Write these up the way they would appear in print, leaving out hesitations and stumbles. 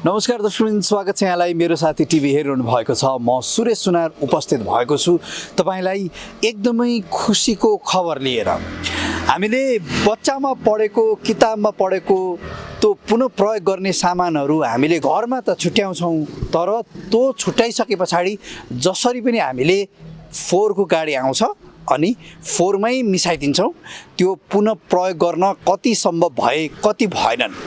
नमस्कार दर्शकवृन्द, स्वागत छ यहाँलाई। मेरो साथी टिभी हेरिरहनु भएको छ। म सुरेश सुनार उपस्थित भएको छु तपाईलाई एकदमै खुसीको खबर लिएर। हामीले बच्चामा पढेको, किताबमा पढेको त्यो पुनः प्रयोग गर्ने सामानहरू हामीले घरमा त छुट्याउँछौँ, तर त्यो छुट्याइसके पछाडि जसरी पनि हामीले फोहोरको गाडी आउँछ अनि फोहोरमै मिसाइदिन्छौँ। त्यो पुनः प्रयोग गर्न कति सम्भव भए कति भएनन्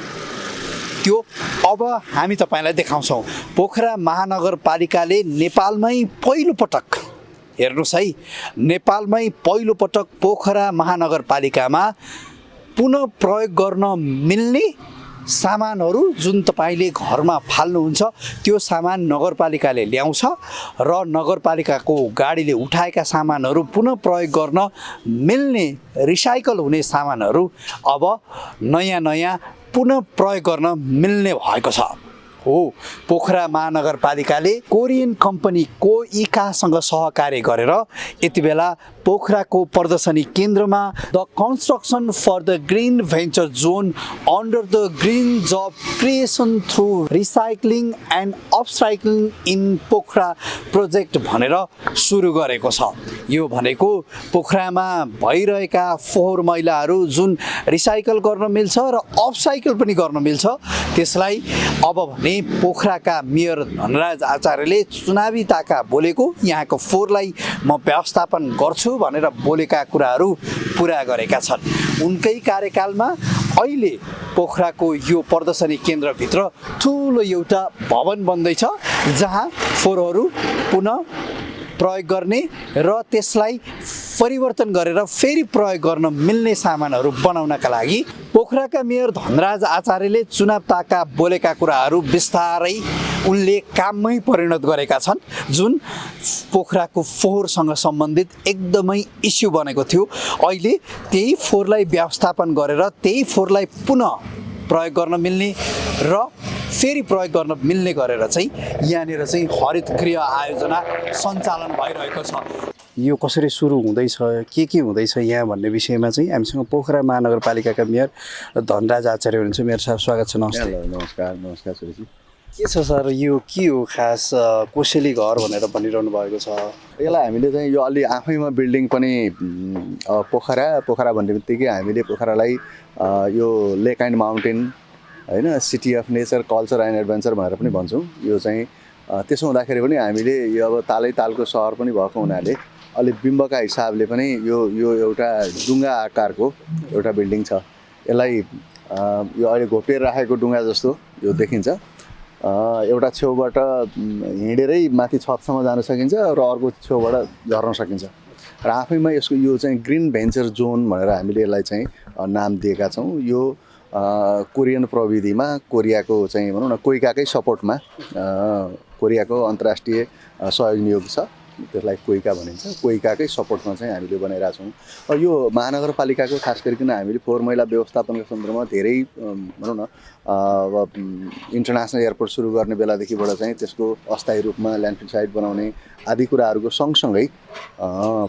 त्यो अब हामी तपाईलाई देखाउँछौँ। पोखरा महानगरपालिकाले नेपालमै पहिलोपटक, हेर्नुहोस् है, नेपालमै पहिलोपटक पोखरा महानगरपालिकामा पुनः प्रयोग गर्न मिल्ने सामानहरू जुन तपाईँले घरमा फाल्नुहुन्छ त्यो सामान नगरपालिकाले ल्याउँछ र नगरपालिकाको गाडीले उठाएका सामानहरू पुनः प्रयोग गर्न मिल्ने, रिसाइकल हुने सामानहरू अब नयाँ नयाँ पुनः प्रयोग गर्न मिल्ने भएको छ। हो, पोखरा महानगरपालिकाले कोरियन कम्पनी कोइकासँग सहकार्य गरेर यति बेला पोखराको प्रदर्शनी केन्द्रमा the construction for the green venture zone under the green job creation through recycling and upcycling in Pokhara project भनेर सुरु गरेको छ। यो भनेको पोखरामा भइरहेका फोहोर मैलाहरू जुन रिसाइकल गर्न मिल्छ र अपसाइकल पनि गर्न मिल्छ, त्यसलाई अब भने पोखराका मेयर धनराज आचार्यले चुनावी ताका बोलेको, यहाँको फोहोरलाई म व्यवस्थापन गर्छु भनेर बोलेका कुराहरू पुरा गरेका छन्। उनकै कार्यकालमा अहिले पोखराको यो प्रदर्शनी केन्द्रभित्र ठुलो एउटा भवन बन्दैछ जहाँ फोहोरहरू पुनः प्रयोग गर्ने र त्यसलाई परिवर्तन गरेर फेरि प्रयोग गर्न मिल्ने सामानहरू बनाउनका लागि पोखराका मेयर धनराज आचार्यले चुनाव ताका बोलेका कुराहरू बिस्तारै उनले काममै परिणत गरेका छन्। जुन पोखराको फोहोरसँग सम्बन्धित एकदमै इस्यु बनेको थियो, अहिले त्यही फोहोरलाई व्यवस्थापन गरेर त्यही फोहोरलाई पुनः प्रयोग गर्न मिल्ने र फेरि प्रयोग गर्न मिल्ने गरेर चाहिँ यहाँनिर चाहिँ हरित गृह आयोजना सञ्चालन भइरहेको छ। यो कसरी सुरु हुँदैछ, के हुँदैछ यहाँ भन्ने विषयमा चाहिँ हामीसँग पोखरा महानगरपालिकाका मेयर धनराज आचार्य हुनुहुन्छ। मेयर साहब, स्वागत छ। नमस्ते। नमस्कार। नमस्कार सुरेशजी। के छ सर, यो के हो खास कोसेली घर भनेर भनिरहनु भएको छ? यसलाई हामीले चाहिँ यो अलि आफैमा बिल्डिङ पनि पोखरा भन्ने बित्तिकै हामीले पोखरालाई यो लेक एन्ड माउन्टेन होइन, city of nature, culture and adventure भनेर पनि भन्छौँ। यो चाहिँ त्यसो हुँदाखेरि पनि हामीले यो अब तालैतालको सहर पनि भएको हुनाले अलि बिम्बका हिसाबले पनि यो एउटा डुङ्गा आकारको एउटा बिल्डिङ छ। यसलाई यो अहिले घोप्टिएर राखेको डुङ्गा जस्तो यो देखिन्छ। एउटा छेउबाट हिँडेरै माथि छतसम्म जान सकिन्छ र अर्को छेउबाट झर्न सकिन्छ र आफैमा यसको यो चाहिँ ग्रिन भेन्चर जोन भनेर हामीले यसलाई चाहिँ नाम दिएका छौँ। यो कोरियन प्रविधिमा, कोरियाको चाहिँ भनौँ न कोइकाकै सपोर्टमा, कोरियाको अन्तर्राष्ट्रिय सहयोग नियोग छ, त्यसलाई कोइका भनिन्छ। कोइकाकै सपोर्टमा चाहिँ हामीले बनाइरहेको छौँ। यो महानगरपालिकाको खास गरिकन हामीले फोहोर मैला व्यवस्थापनको सन्दर्भमा धेरै भनौँ न अब इन्टरनेसनल एयरपोर्ट सुरु गर्ने बेलादेखिबाट चाहिँ त्यसको अस्थायी रूपमा ल्यान्डफिल साइट बनाउने आदि कुराहरूको सँगसँगै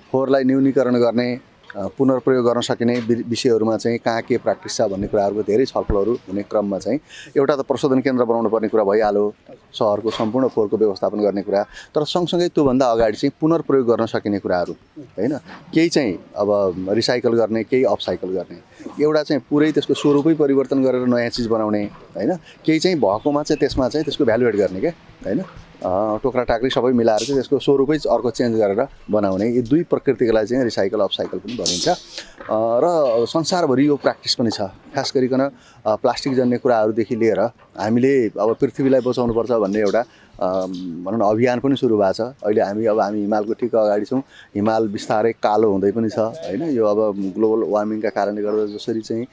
फोहोरलाई न्यूनीकरण गर्ने, पुनर्प्रयोग गर्न सकिने विषयहरूमा चाहिँ कहाँ के प्र्याक्टिस छ भन्ने कुराहरूको धेरै छलफलहरू हुने क्रममा चाहिँ एउटा त प्रशोधन केन्द्र बनाउनु पर्ने कुरा भइहाल्यो, सहरको सम्पूर्ण फोहोरको व्यवस्थापन गर्ने कुरा, तर सँगसँगै त्योभन्दा अगाडि चाहिँ पुनर्प्रयोग गर्न सकिने कुराहरू होइन, केही चाहिँ अब रिसाइकल गर्ने, केही अपसाइकल गर्ने, एउटा चाहिँ पुरै त्यसको स्वरूपै परिवर्तन गरेर नयाँ चिज बनाउने होइन, केही चाहिँ भएकोमा चाहिँ त्यसमा चाहिँ त्यसको भ्यालु एड गर्ने क्या होइन, टोक्रा टाक्री सबै मिलाएर चाहिँ त्यसको स्वरूपै अर्को चेन्ज गरेर बनाउने, यी दुई प्रकृतिलाई चाहिँ रिसाइकल अपसाइकल पनि भनिन्छ। र संसारभरि यो प्र्याक्टिस पनि छ। खास गरिकन प्लास्टिक जन्ने कुराहरूदेखि लिएर हामीले अब पृथ्वीलाई बचाउनुपर्छ भन्ने एउटा भनौँ न अभियान पनि सुरु भएको छ। अहिले हामी हिमालको ठिक अगाडि छौँ। हिमाल बिस्तारै कालो हुँदै पनि छ होइन। यो अब ग्लोबल वार्मिङका कारणले गर्दा जसरी चाहिँ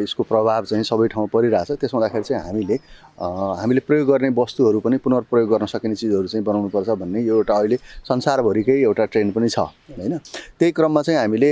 यसको प्रभाव चाहिँ सबै ठाउँ परिरहेछ, त्यसो हुँदाखेरि चाहिँ हामीले प्रयोग गर्ने वस्तुहरू पनि पुनर्प्रयोग गर्न सकिने चिजहरू चाहिँ बनाउनुपर्छ भन्ने यो एउटा अहिले संसारभरिकै एउटा ट्रेन्ड पनि छ होइन। त्यही क्रममा चाहिँ हामीले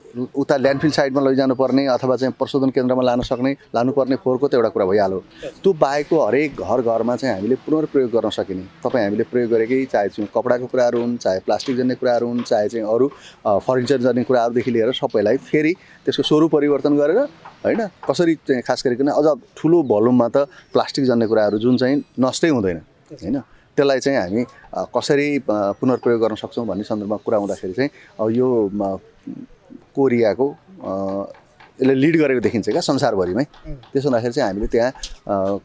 उता ल्यान्डफिल साइडमा लैजानु पर्ने अथवा चाहिँ प्रशोधन केन्द्रमा लानुपर्ने फोहोरको त एउटा कुरा भइहाल्यो। त्यो बाहेकको हरेक घरमा चाहिँ हामीले पुनर्प्रयोग गर्न सकिने, तपाईँ हामीले प्रयोग गरेकै चाहे चाहिँ कपडाको कुराहरू हुन्, चाहे प्लास्टिक जन्ने कुराहरू हुन्, चाहे चाहिँ अरू फर्निचर जन्ने कुराहरूदेखि लिएर सबैलाई फेरि त्यसको स्वरूप परिवर्तन गरेर होइन कसरी चाहिँ खास गरिकन अझ ठुलो भोल्युममा त प्लास्टिक जन्ने कुराहरू जुन चाहिँ नष्टै हुँदैन होइन, त्यसलाई चाहिँ हामी कसरी पुनर्प्रयोग गर्न सक्छौँ भन्ने सन्दर्भमा कुरा हुँदाखेरि चाहिँ यो कोरियाको यसले लिड गरेको देखिन्छ क्या संसारभरिमै। त्यसो हुँदाखेरि चाहिँ हामीले त्यहाँ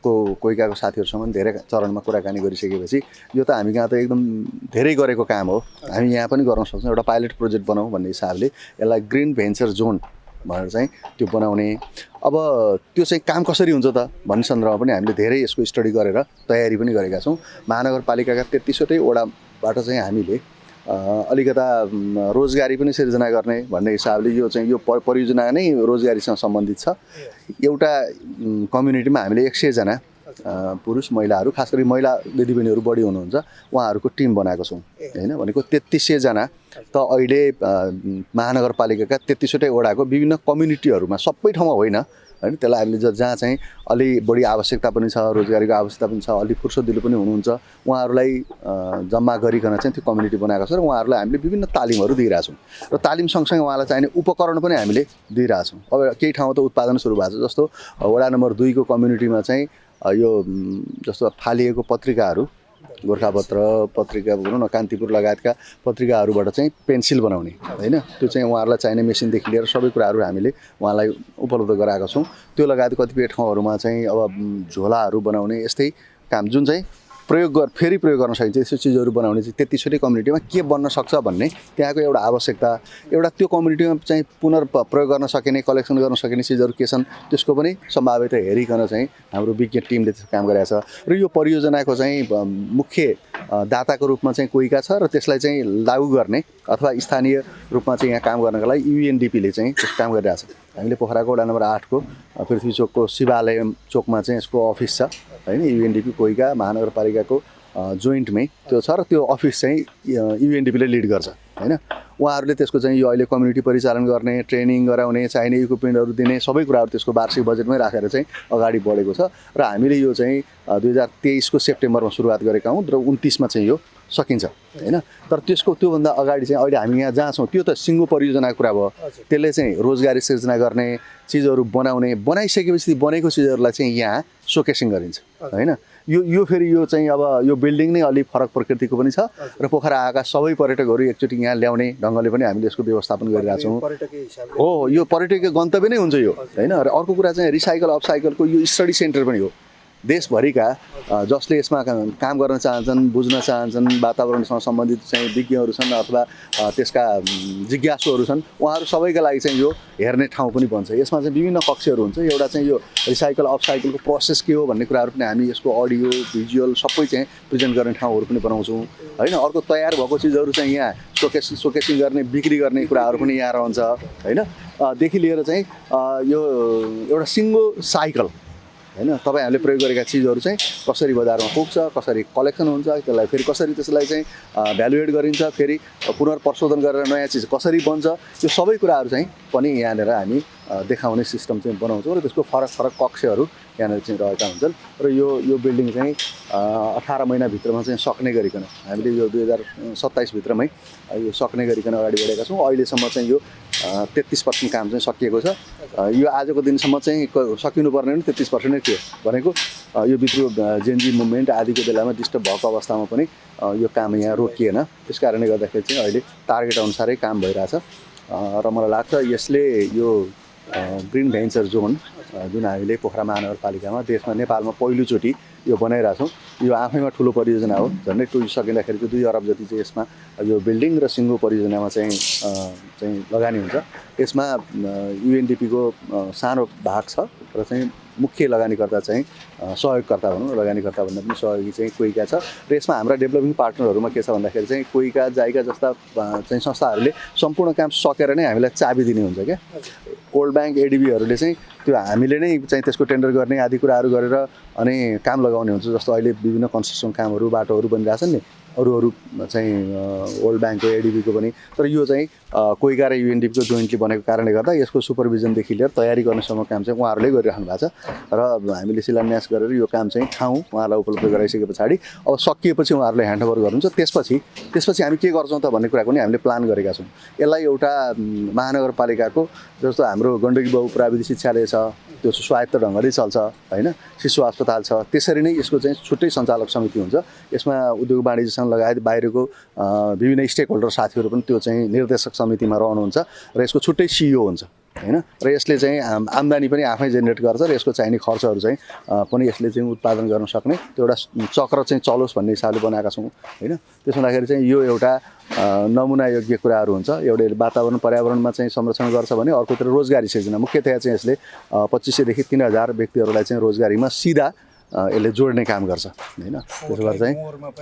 कोइकाको साथीहरूसँग धेरै चरणमा कुराकानी गरिसकेपछि यो त हामी कहाँ त एकदम धेरै गरेको काम हो, हामी यहाँ पनि गर्न सक्छौँ, एउटा पाइलट प्रोजेक्ट बनाऊँ भन्ने हिसाबले यसलाई ग्रिन भेन्चर जोन भनेर चाहिँ त्यो बनाउने। अब त्यो चाहिँ काम कसरी हुन्छ त भन्ने सन्दर्भमा पनि हामीले धेरै यसको स्टडी गरेर तयारी पनि गरेका छौँ। महानगरपालिकाका 33वटै वडाबाट चाहिँ हामीले अलिकता रोजगारी पनि सिर्जना गर्ने भन्ने हिसाबले यो चाहिँ यो परियोजना नै रोजगारीसँग सम्बन्धित छ। एउटा कम्युनिटीमा हामीले 100 जना पुरुष महिलाहरू, खास गरी महिला दिदीबहिनीहरू बढी हुनुहुन्छ, उहाँहरूको टिम बनाएको छौँ होइन। भनेको 3300 जना त अहिले महानगरपालिकाका 33वटै वडाको विभिन्न कम्युनिटीहरूमा, सबै ठाउँमा होइन होइन, त्यसलाई हामीले जहाँ चाहिँ अलि बढी आवश्यकता पनि छ, रोजगारीको आवश्यकता पनि छ, अलि फुर्सदिलो पनि हुनुहुन्छ, उहाँहरूलाई जम्मा गरिकन चाहिँ त्यो कम्युनिटी बनाएको छ र उहाँहरूलाई हामीले विभिन्न तालिमहरू दिइरहेछौँ र तालिम सँगसँगै उहाँलाई चाहिने उपकरण पनि हामीले दिइरहेछौँ। अब केही ठाउँमा त उत्पादन सुरु भएको छ, जस्तो वडा नम्बर 2 को कम्युनिटीमा चाहिँ यो जस्तो फालिएको पत्रिकाहरू, गोर्खापत्र पत्रिका भनौँ न, कान्तिपुर लगायतका पत्रिकाहरूबाट चाहिँ पेन्सिल बनाउने होइन, त्यो चाहिँ उहाँहरूलाई चाहिने मेसिनदेखि लिएर सबै कुराहरू हामीले उहाँलाई उपलब्ध गराएका छौँ। त्यो लगायत कतिपय ठाउँहरूमा चाहिँ अब झोलाहरू बनाउने यस्तै काम जुन चाहिँ फेरि प्रयोग गर्न सकिन्छ, यस्तो चिजहरू बनाउने चाहिँ 33वटै कम्युनिटीमा के बन्न सक्छ भन्ने त्यहाँको एउटा आवश्यकता, एउटा त्यो कम्युनिटीमा चाहिँ पुनर्प्रयोग गर्न सकिने, कलेक्सन गर्न सकिने चिजहरू के छन् त्यसको पनि सम्भाव्यता हेरिकन चाहिँ हाम्रो विज्ञ टिमले काम गरेको छ। र यो परियोजनाको चाहिँ मुख्य दाताको रूपमा चाहिँ कोइका छ र त्यसलाई चाहिँ लागू गर्ने अथवा स्थानीय रूपमा चाहिँ यहाँ काम गर्नका लागि युएनडिपीले चाहिँ काम गरिरहेको छ। हामीले पोखराको वडा नम्बर 8 को पृथ्वी चोकको शिवालय चोकमा चाहिँ यसको अफिस छ होइन, युएनडिपी कोइका महानगरपालिकाको जोइन्टमै त्यो छ र त्यो अफिस चाहिँ युएनडिपीले लिड गर्छ होइन। उहाँहरूले त्यसको चाहिँ यो अहिले कम्युनिटी परिचालन गर्ने, ट्रेनिङ गराउने, चाहिने इक्विपमेन्टहरू दिने सबै कुराहरू त्यसको वार्षिक बजेटमै राखेर चाहिँ अगाडि बढेको छ र हामीले यो चाहिँ 2023 को सेप्टेम्बरमा सुरुवात गरेका हौँ र 29 मा चाहिँ यो सकिन्छ होइन। तर त्योभन्दा अगाडि चाहिँ अहिले हामी यहाँ जहाँ छौँ त्यो त सिङ्गो परियोजनाको कुरा भयो, त्यसले चाहिँ रोजगारी सिर्जना गर्ने, चिजहरू बनाइसकेपछि बनेको चिजहरूलाई चाहिँ यहाँ सोकेसिङ गरिन्छ होइन। यो फेरि यो चाहिँ अब यो बिल्डिङ नै अलिक फरक प्रकृतिको पनि छ र पोखरा आएका सबै पर्यटकहरू एकचोटि यहाँ ल्याउने ढङ्गले पनि हामीले यसको व्यवस्थापन गरिरहेछौँ। हो, यो पर्यटकीय गन्तव्य नै हुन्छ यो होइन। र अर्को कुरा चाहिँ रिसाइकल अपसाइकलको यो स्टडी सेन्टर पनि हो। देशभरिका जसले यसमा काम गर्न चाहन्छन्, बुझ्न चाहन्छन्, वातावरणसँग सम्बन्धित चाहिँ विज्ञहरू छन् अथवा त्यसका जिज्ञासुहरू छन्, उहाँहरू सबैका लागि चाहिँ यो हेर्ने ठाउँ पनि बन्छ। यसमा चाहिँ विभिन्न कक्षहरू हुन्छ। एउटा चाहिँ यो रिसाइकल अपसाइकलको प्रोसेस के हो भन्ने कुराहरू पनि हामी यसको अडियो भिजुअल सबै चाहिँ प्रेजेन्ट गर्ने ठाउँहरू पनि बनाउँछौँ होइन। अर्को तयार भएको चिजहरू चाहिँ यहाँ सोकेसिङ गर्ने, बिक्री गर्ने कुराहरू पनि यहाँ रहन्छ होइन। देखि लिएर चाहिँ यो एउटा सिङ्गो साइकल होइन, तपाईँहरूले प्रयोग गरेका चिजहरू चाहिँ कसरी बजारमा पुग्छ, कसरी कलेक्सन हुन्छ, त्यसलाई फेरि कसरी त्यसलाई चाहिँ भ्यालुएट गरिन्छ, फेरि पुनर्प्रशोधन गरेर नयाँ चिज कसरी बन्छ, त्यो सबै कुराहरू चाहिँ पनि यहाँनिर हामी देखाउने सिस्टम चाहिँ बनाउँछौँ र त्यसको फरक फरक कक्षहरू यहाँनिर चाहिँ रहेका हुन्छन्। र यो बिल्डिङ चाहिँ 18 महिनाभित्रमा चाहिँ सक्ने गरिकन हामीले यो 2027 भित्रमै यो सक्ने गरिकन अगाडि बढेका छौँ। अहिलेसम्म चाहिँ यो 33% काम चाहिँ सकिएको छ। यो आजको दिनसम्म चाहिँ सकिनुपर्ने पनि 33% नै थियो भनेको यो भित्र जेनजी मुभमेन्ट आदिको बेलामा डिस्टर्ब भएको अवस्थामा पनि यो काम यहाँ रोकिएन। त्यस कारणले गर्दाखेरि चाहिँ अहिले टार्गेट अनुसारै काम भइरहेछ र मलाई लाग्छ यसले यो ग्रिन भेन्चर जोन जुन हामीले पोखरा महानगरपालिकामा देशमा नेपालमा पहिलोचोटि यो बनाइरहेछौँ, यो आफैमा ठुलो परियोजना हो। झन्डै टुरिसकिँदाखेरि चाहिँ 2 अरब जति चाहिँ यसमा यो बिल्डिङ र सिङ्गो परियोजनामा चाहिँ लगानी हुन्छ। यसमा युएनडिपीको सानो भाग छ र चाहिँ मुख्य लगानीकर्ता चाहिँ सहयोगकर्ता भनौँ न, लगानीकर्ता भन्दा पनि सहयोगी चाहिँ कोइका छ। र यसमा हाम्रा डेभलपिङ पार्टनरहरूमा के छ भन्दाखेरि चाहिँ कोइका, जाइका जस्ता चाहिँ संस्थाहरूले सम्पूर्ण काम सकेर नै हामीलाई चाबी दिने हुन्छ क्या। वर्ल्ड ब्याङ्क, एडिबीहरूले चाहिँ त्यो हामीले नै चाहिँ त्यसको टेन्डर गर्ने आदि कुराहरू गरेर अनि काम लगाउने हुन्छ। जस्तो अहिले विभिन्न कन्स्ट्रक्सन कामहरू, बाटोहरू बनिरहेछन् नि, अरू चाहिँ वर्ल्ड ब्याङ्कको एडिबीको पनि तर यो चाहिँ कोइका र युएनडिपीको जोइन्टली बनेको कारणले गर्दा यसको सुपरभिजनदेखि लिएर तयारी गर्नेसम्म काम चाहिँ उहाँहरूले गरिराख्नु भएको छ र हामीले शिलान्यास गरेर यो काम चाहिँ ठाउँ उहाँलाई उपलब्ध गराइसके पछाडि अब सकिएपछि उहाँहरूले ह्यान्डओभर गर्नुहुन्छ त्यसपछि हामी के गर्छौँ त भन्ने कुरा पनि हामीले प्लान गरेका छौँ यसलाई एउटा महानगरपालिकाको जस्तो हाम्रो गण्डकी बाबु प्राविधिक शिक्षालय छ त्यो स्वायत्त ढङ्गले चल्छ होइन शिशु अस्पताल छ त्यसरी नै यसको चाहिँ छुट्टै सञ्चालक समिति हुन्छ यसमा उद्योग वाणिज्यसँग लगायत बाहिरको विभिन्न स्टेक होल्डर साथीहरू पनि त्यो चाहिँ निर्देशक समितिमा रहनुहुन्छ र यसको छुट्टै सिइओ हुन्छ होइन र यसले चाहिँ आम्दानी पनि आफै जेनेरेट गर्छ र यसको चाहिने खर्चहरू चाहिँ पनि यसले चाहिँ उत्पादन गर्न सक्ने त्यो एउटा चक्र चाहिँ चलोस् भन्ने हिसाबले बनाएका छौँ होइन त्यसो हुँदाखेरि चाहिँ यो एउटा नमुना योग्य कुराहरू हुन्छ एउटै वातावरण पर्यावरणमा चाहिँ संरक्षण गर्छ भने अर्कोतिर रोजगारी सिर्जना मुख्यतया चाहिँ यसले 2500 देखि 3000 व्यक्तिहरूलाई चाहिँ रोजगारीमा सिधा यसले जोड्ने काम गर्छ होइन त्यसो भएर चाहिँ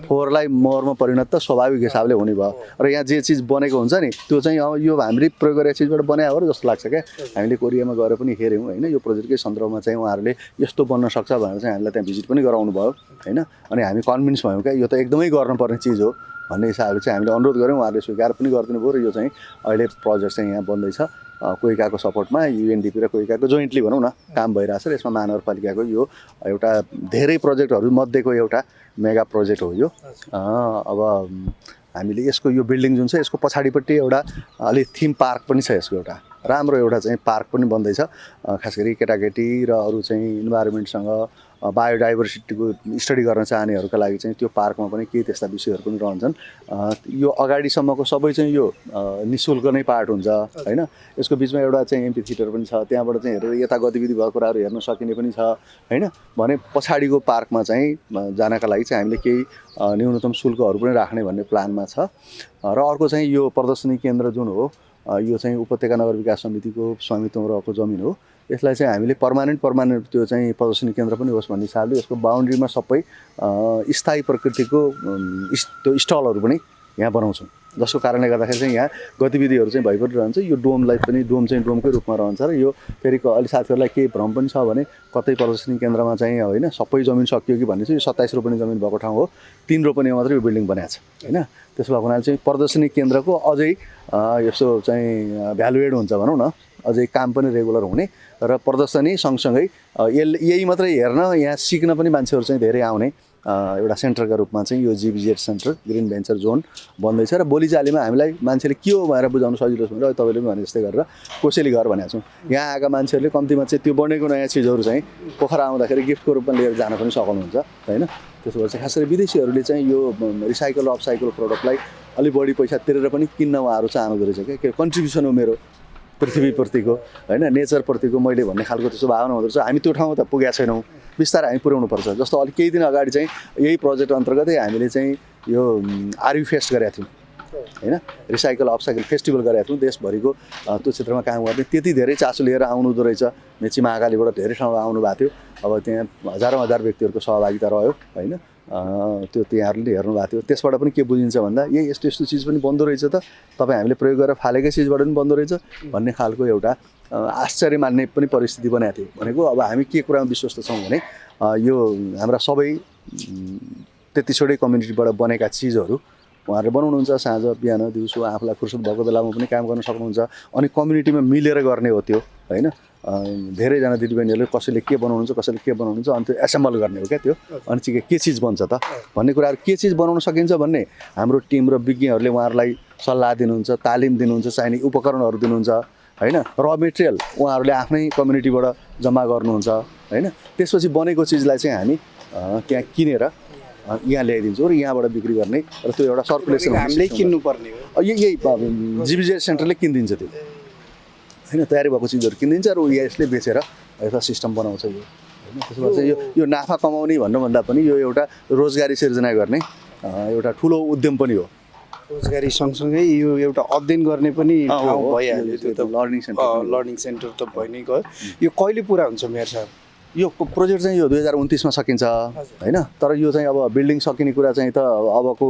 फोहोरलाई महरमा परिणत त स्वाभाविक हिसाबले हुने भयो र यहाँ जे चिज बनेको हुन्छ नि त्यो चाहिँ अब यो हामीले प्रयोग गरेको चिजबाट बनायो हो जस्तो लाग्छ क्या हामीले कोरियामा गएर पनि हेऱ्यौँ होइन यो प्रोजेक्टकै सन्दर्भमा चाहिँ उहाँहरूले यस्तो बन्न सक्छ भनेर चाहिँ हामीलाई त्यहाँ भिजिट पनि गराउनु भयो होइन अनि हामी कन्भिन्स भयौँ क्या यो त एकदमै गर्नुपर्ने चिज हो भन्ने हिसाबले चाहिँ हामीले अनुरोध गऱ्यौँ उहाँहरूले स्वीकार पनि गरिदिनु भयो र यो चाहिँ अहिले प्रोजेक्ट चाहिँ यहाँ बन्दैछ कोइकाको सपोर्टमा युएनडिपी र कोइकाको जोइन्टली भनौँ न काम भइरहेछ र यसमा महानगरपालिकाको यो एउटा धेरै प्रोजेक्टहरू मध्येको एउटा मेगा प्रोजेक्ट हो यो अब हामीले यसको यो बिल्डिङ जुन छ यसको पछाडिपट्टि एउटा अलि थिम पार्क पनि छ यसको एउटा राम्रो एउटा चाहिँ पार्क पनि बन्दैछ खास गरी केटाकेटी र अरू चाहिँ इन्भाइरोमेन्टसँग बायोडाइभर्सिटीको स्टडी गर्न चाहनेहरूका लागि चाहिँ त्यो पार्कमा पनि केही त्यस्ता विषयहरू पनि रहन्छन् यो अगाडिसम्मको सबै चाहिँ यो निःशुल्क नै पार्ट हुन्छ होइन यसको बिचमा एउटा चाहिँ एम्पी थिएटर पनि छ त्यहाँबाट चाहिँ हेरेर यता गतिविधि भएको कुराहरू हेर्न सकिने पनि छ होइन भने पछाडिको पार्कमा चाहिँ जानका लागि चाहिँ हामीले केही न्यूनतम शुल्कहरू पनि राख्ने भन्ने प्लानमा छ र अर्को चाहिँ यो प्रदर्शनी केन्द्र जुन हो यो चाहिँ उपत्यका नगर विकास समितिको स्वामित्वमा रहेको जमिन हो यसलाई चाहिँ हामीले पर्मानेन्ट त्यो चाहिँ प्रदर्शनी केन्द्र पनि होस् भन्ने हिसाबले यसको बााउन्ड्रीमा सबै स्थायी प्रकृतिको त्यो स्टलहरू पनि यहाँ बनाउँछौँ जसको कारणले गर्दाखेरि चाहिँ यहाँ गतिविधिहरू चाहिँ भइपरिरहन्छ यो डोमलाई पनि डोम चाहिँ डोमकै रूपमा रहन्छ र यो फेरि अलि साथीहरूलाई केही भ्रम पनि छ भने कतै प्रदर्शनी केन्द्रमा चाहिँ होइन सबै जमिन सकियो कि भन्ने चाहिँ यो 27 रोपनी जमिन भएको ठाउँ हो 3 रोपनी मात्रै यो बिल्डिङ बनाएको छ होइन त्यसो भएको हुनाले चाहिँ प्रदर्शनी केन्द्रको अझै यस्तो चाहिँ भ्यालुएड हुन्छ भनौँ न अझै काम पनि रेगुलर हुने र प्रदर्शनी सँगसँगै यही मात्रै हेर्न यहाँ सिक्न पनि मान्छेहरू चाहिँ धेरै आउने एउटा सेन्टरका रूपमा चाहिँ यो जीबीजेड सेन्टर ग्रिन भेन्चर जोन बन्दैछ र बोलीचालीमा हामीलाई मान्छेले के हो भनेर बुझाउन सजिलो छ भनेर तपाईँले पनि भने जस्तै गरेर कोसेली घर भनेको छौँ यहाँ आएका मान्छेहरूले कम्तीमा चाहिँ त्यो बनेको नयाँ चिजहरू चाहिँ पोखरा आउँदाखेरि गिफ्टको रूपमा लिएर जान पनि सक्नुहुन्छ होइन त्यसो भएर चाहिँ खास गरी विदेशीहरूले चाहिँ यो रिसाइकल अपसाइकल प्रडक्टलाई अलिक बढी पैसा तिरेर पनि किन्न उहाँहरू चाहनुहुँदो रहेछ क्या कन्ट्रिब्युसन हो मेरो पृथ्वीप्रतिको होइन नेचरप्रतिको मैले भन्ने खालको त्यस्तो भावना हुँदो रहेछ हामी त्यो ठाउँमा त पुगेका छैनौँ बिस्तारै हामी पुर्याउनु पर्छ जस्तो अलिक केही दिन अगाडि चाहिँ यही प्रोजेक्ट अन्तर्गतै हामीले चाहिँ यो आर्यु फेस्ट गरेका थियौँ होइन रिसाइकल अपसाइकल फेस्टिभल गरेका थियौँ देशभरिको त्यो क्षेत्रमा काम गर्ने त्यति धेरै चासो लिएर आउनुहुँदो रहेछ मेची महाकालीबाट धेरै ठाउँमा आउनु भएको थियो अब त्यहाँ हजार व्यक्तिहरूको सहभागिता रह्यो होइन त्यो यहाँहरूले हेर्नु भएको थियो त्यसबाट पनि के बुझिन्छ भन्दा यस्तो यस्तो चिज पनि बन्दो रहेछ त तपाईँ हामीले प्रयोग गरेर फालेकै चिजबाट पनि बन्दो रहेछ भन्ने खालको एउटा आश्चर्य मान्ने पनि परिस्थिति बनाएको थियो भनेको अब हामी के कुरामा विश्वस्त छौँ भने यो हाम्रा सबै त्यतिसोडै कम्युनिटीबाट बनेका चिजहरू उहाँहरूले बनाउनुहुन्छ साँझ बिहान दिउँसो आफूलाई फुर्सद भएको बेलामा पनि काम गर्न सक्नुहुन्छ अनि कम्युनिटीमा मिलेर गर्ने हो त्यो होइन धेरैजना दिदीबहिनीहरूले कसैले के बनाउनुहुन्छ अनि त्यो एसेम्बल गर्ने हो क्या त्यो अनि चाहिँ के चिज बन्छ त भन्ने कुराहरू के चिज बनाउन सकिन्छ भन्ने हाम्रो टिम र विज्ञहरूले उहाँहरूलाई सल्लाह दिनुहुन्छ तालिम दिनुहुन्छ चाहिने उपकरणहरू दिनुहुन्छ होइन र मेटेरियल उहाँहरूले आफ्नै कम्युनिटीबाट जम्मा गर्नुहुन्छ होइन त्यसपछि बनेको चिजलाई चाहिँ हामी त्यहाँ किनेर यहाँ ल्याइदिन्छौँ र यहाँबाट बिक्री गर्ने र त्यो एउटा सर्कुलेसन हामीले किन्नुपर्ने हो यही जीबीजेड सेन्टरले किनिदिन्छ त्यो होइन तयारी भएको चिजहरू किनिदिन्छ र यसले बेचेर एउटा सिस्टम बनाउँछ यो होइन त्यसो भएर चाहिँ यो नाफा कमाउने भन्नुभन्दा पनि यो एउटा रोजगारी सिर्जना गर्ने एउटा ठुलो उद्यम पनि हो रोजगारी सँगसँगै यो एउटा अध्ययन गर्ने पनि ठाउँ भइहाल्यो त्यो त लर्निङ सेन्टर त भइ नै गयो यो कहिले पुरा हुन्छ मेयर साहब यो प्रोजेक्ट चाहिँ यो 2029 मा सकिन्छ होइन तर यो चाहिँ अब बिल्डिङ सकिने कुरा चाहिँ त अबको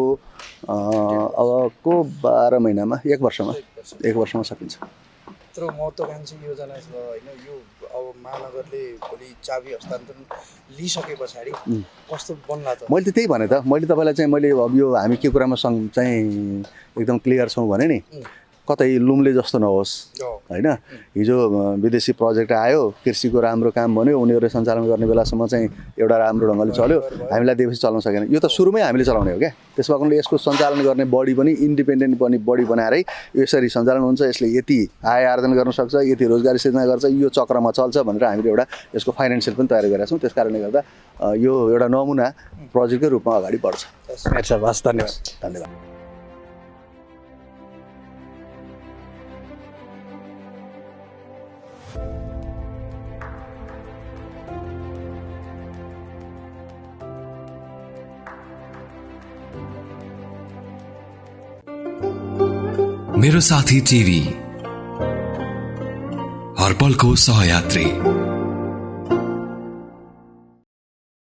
12 महिनामा 1 वर्षमा सकिन्छ यत्रो महत्त्वाकांक्षी योजना छ होइन, यो अब महानगरले भोलि चाबी हस्तान्तरण लिइसके पछाडि कस्तो बन्ला त? मैले त्यही भने त, मैले तपाईँलाई चाहिँ मैले अब यो हामी के कुरामा चाहिँ एकदम क्लियर छौँ भने नि, कतै लुम्ले जस्तो नहोस् होइन। हिजो विदेशी प्रोजेक्ट आयो, कृषिको राम्रो काम भन्यो, उनीहरूले सञ्चालन गर्ने बेलासम्म चाहिँ एउटा राम्रो ढङ्गले चल्यो, हामीलाई दिएपछि चलाउन सकेन। यो त सुरुमै हामीले चलाउने हो क्या। त्यसमा कारणले यसको सञ्चालन गर्ने बडी पनि इन्डिपेन्डेन्ट पनि बडी बनाएरै यसरी सञ्चालन हुन्छ, यसले यति आय आर्जन गर्न सक्छ, यति रोजगारी सृजना गर्छ, यो चक्रमा चल्छ भनेर हामीले एउटा यसको फाइनेन्सियल पनि तयारी गरेका छौँ। त्यस कारणले गर्दा यो एउटा नमुना प्रोजेक्टकै रूपमा अगाडि बढ्छ। हस्, धन्यवाद। धन्यवाद। मेरो साथी टिभी, हर पलको सहयात्री।